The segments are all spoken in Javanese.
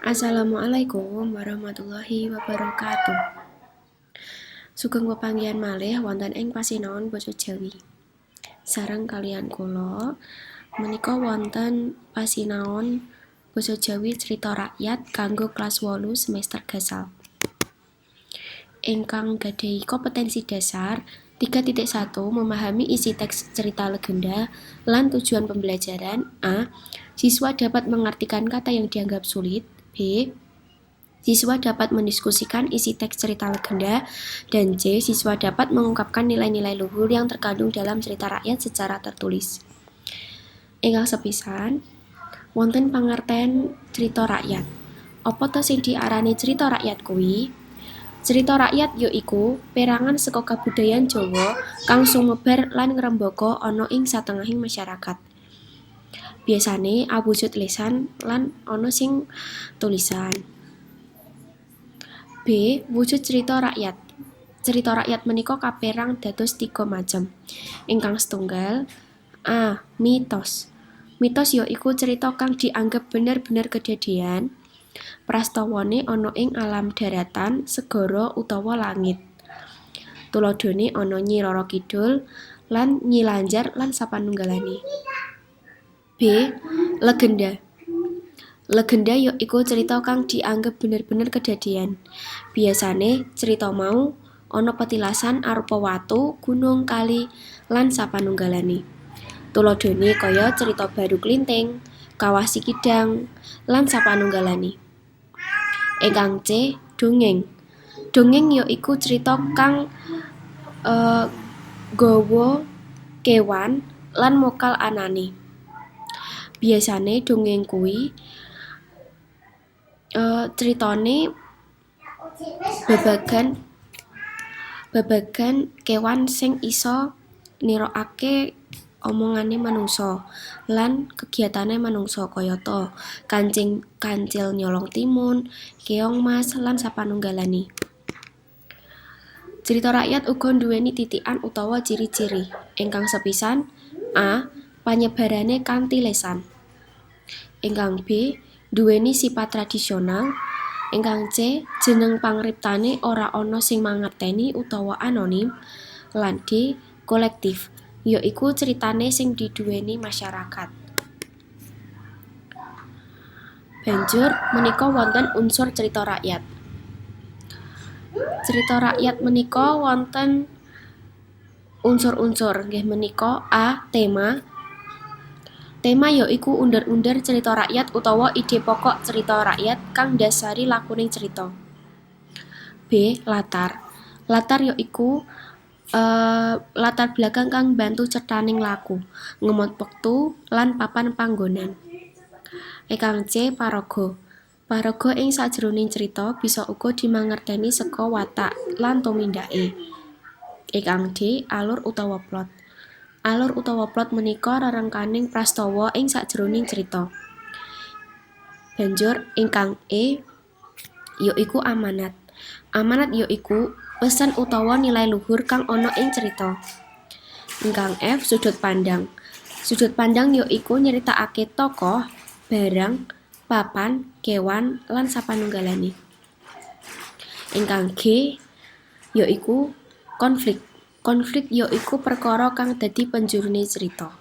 Assalamualaikum warahmatullahi wabarakatuh. Sugeng pepanggihan malih wonten ing pasinaon basa Jawi. Sareng kaliyan kula menika wonten pasinaon basa Jawi crita rakyat kanggo kelas 8 semester gasal. Ingkang gadhahi kompetensi dasar 3.1 memahami isi teks cerita legenda lan tujuan pembelajaran. A. Siswa dapat mengartikan kata yang dianggap sulit. B. Siswa dapat mendiskusikan isi teks cerita legenda. Dan C. Siswa dapat mengungkapkan nilai-nilai luhur yang terkandung dalam cerita rakyat secara tertulis. Ingkang sepisan, wonten pangerten cerita rakyat. Apa to sing diarani cerita rakyat kuwi? Cerita rakyat ya iku perangan saka kabudayan Jawa kang sumebar lan ngrembaka ana ing satengahing masyarakat. Biasane awujud lesan lan ana sing tulisan. B. Wujud cerita rakyat. Cerita rakyat menika kaperang dados tiga macem. Ingkang setunggal, A. Mitos. Mitos ya iku cerita kang dianggep bener-bener kedadean. Prastawane ana ing alam daratan, segara utawa langit. Tuladhane ana Nyi Roro Kidul lan Nyi Lanjar lan sapanunggalane. B. Legenda. Legenda ya iku cerita kang dianggep bener-bener kedadean. Biasane cerita mau ana petilasan arupa watu, gunung, kali, lan sapanunggalane. Tuladhane kaya cerita Baru Klinting, Kawah Sikidang, lan sapanunggalane. Ingkang C. Dongeng. Dongeng ya iku cerita kang nggawa kewan lan mokal anane. Biasane dongeng kuwi critane babagan kewan sing isa nirokake omongane manungsa lan kegiatane manungsa kayata kancing kancil nyolong timun, keong mas, lan sapanunggalane. Cerita rakyat uga nduweni titikan utawa ciri-ciri. Ingkang sepisan, A. Panyebarane kanthi lesan. Ingkang B. Nduweni sipat tradisional. Ingkang C. Jeneng pangriptane ora ana sing mangerteni utawa anonim. Lan D. Kolektif, ya iku critane sing diduweni masyarakat. Banjur menika wonten unsur cerita rakyat. Cerita rakyat menika wonten unsur-unsur nggih menika A. Tema. Tema ya iku under-under cerita rakyat utawa ide pokok cerita rakyat kang ndasari lakuning cerita. B. Latar. Latar ya iku latar belakang kang mbantu cethaning laku, ngemot wektu lan papan panggonan. Ingkang C. Paraga. Paraga ing sajroning cerita bisa uga dimangerteni saka watak lan tumindake. Ingkang D. Alur utawa plot. Alur utawa plot menika rerengkaning prastawa ing sajroning cerita. Banjur ingkang E. ya iku amanat. Amanat ya iku pesan utawa nilai luhur kang ana ing cerita. Ingkang F. Sudut pandang. Sudut pandang ya iku nyritakake tokoh, barang, papan, kewan, lan sapanunggalane. Ingkang G. ya iku konflik. Konflik ya iku perkara kang dadi penjurune cerita.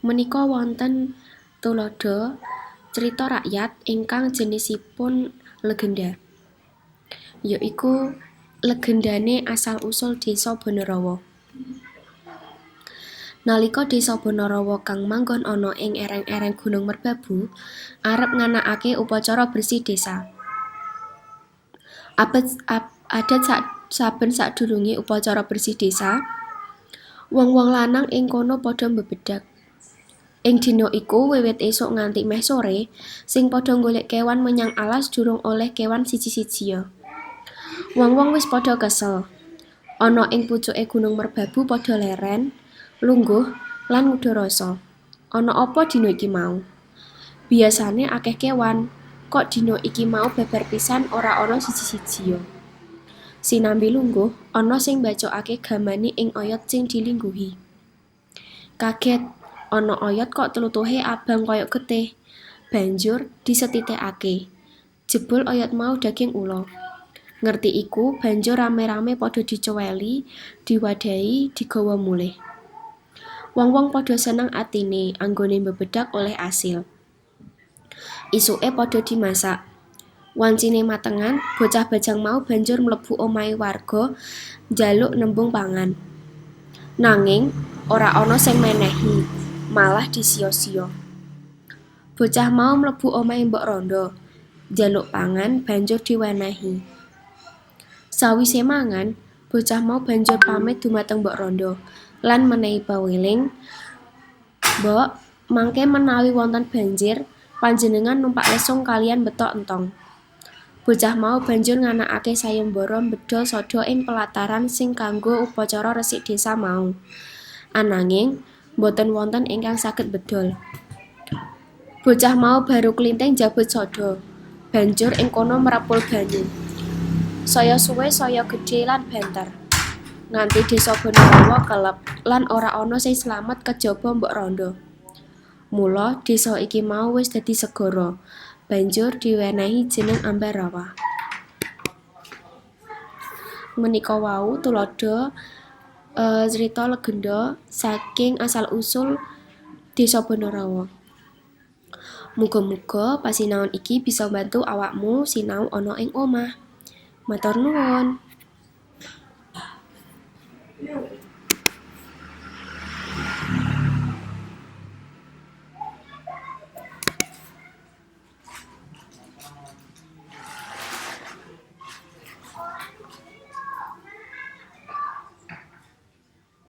Menika wonten tuladha cerita rakyat ingkang jenisipun legenda. Yaiku legendane asal-usul Desa Banarawa. Nalika Desa Banarawa kang manggon ana ing ereng-ereng Gunung Merbabu arep nganakake upacara bersih desa. Adat saben sadurunge upacara bersih desa, wong-wong lanang ing kono padha mbebedag. Ing dina iku wiwit esuk nganti meh sore, sing padha golek kewan menyang alas durung oleh kewan siji-sijiya. Wong-wong wis padha kesel. Ana ing pucuke Gunung Merbabu padha leren, lungguh, lan ngudha rasa. Ana apa dina iki mau? Biasane akeh kewan, kok dina iki mau babar pisan ora ana siji-sijiya. Sinambi lungguh, ana sing mbacokake gamane ing oyot sing dilingguhi. Kaget, ana oyot kok tlutuhe abang kaya getih. Banjur disetitekake. Jebul oyot mau daging ula. Ngerti iku banjur rame-rame padha dicoweli, diwadhahi, digawa mulih. Wong-wong padha seneng atine anggone mbebedhag oleh asil. Isuke padha dimasak. Wancine matengan, bocah bajang mau banjur mlebu omahe warga njaluk nembung pangan. Nanging ora ana sing menehi, malah disiya-siya. Bocah mau mlebu omahe mbok randha, njaluk pangan banjur diwenehi. Sawise mangan, bocah mau banjur pamit dumateng mbok randha lan menehi paweling, "Mbok, mangke menawi wonten banjir, panjenengan numpak lesung kaliyan beto entong." Bocah mau banjur nganakake sayembara mbedol sada ing pelataran sing kanggo upacara resik desa mau. Ananging boten wonten ingkang saged mbedol. Bocah mau baru klinthing njabut sada, banjur ing kono mrepul banyu. Saya suwe saya gedhe lan banter. Nganti desa Banarawa kelep lan ora ana sing slamet kejaba mbok randha. Mula desa iki mau wis dadi segara, banjur diwenehi jeneng Ambarawa. Menika wau tuladha crita legenda saking asal usul desa Banarawa. Muga-muga pasinaon iki bisa mbantu awakmu sinau ana ing omah. Matur nuwun.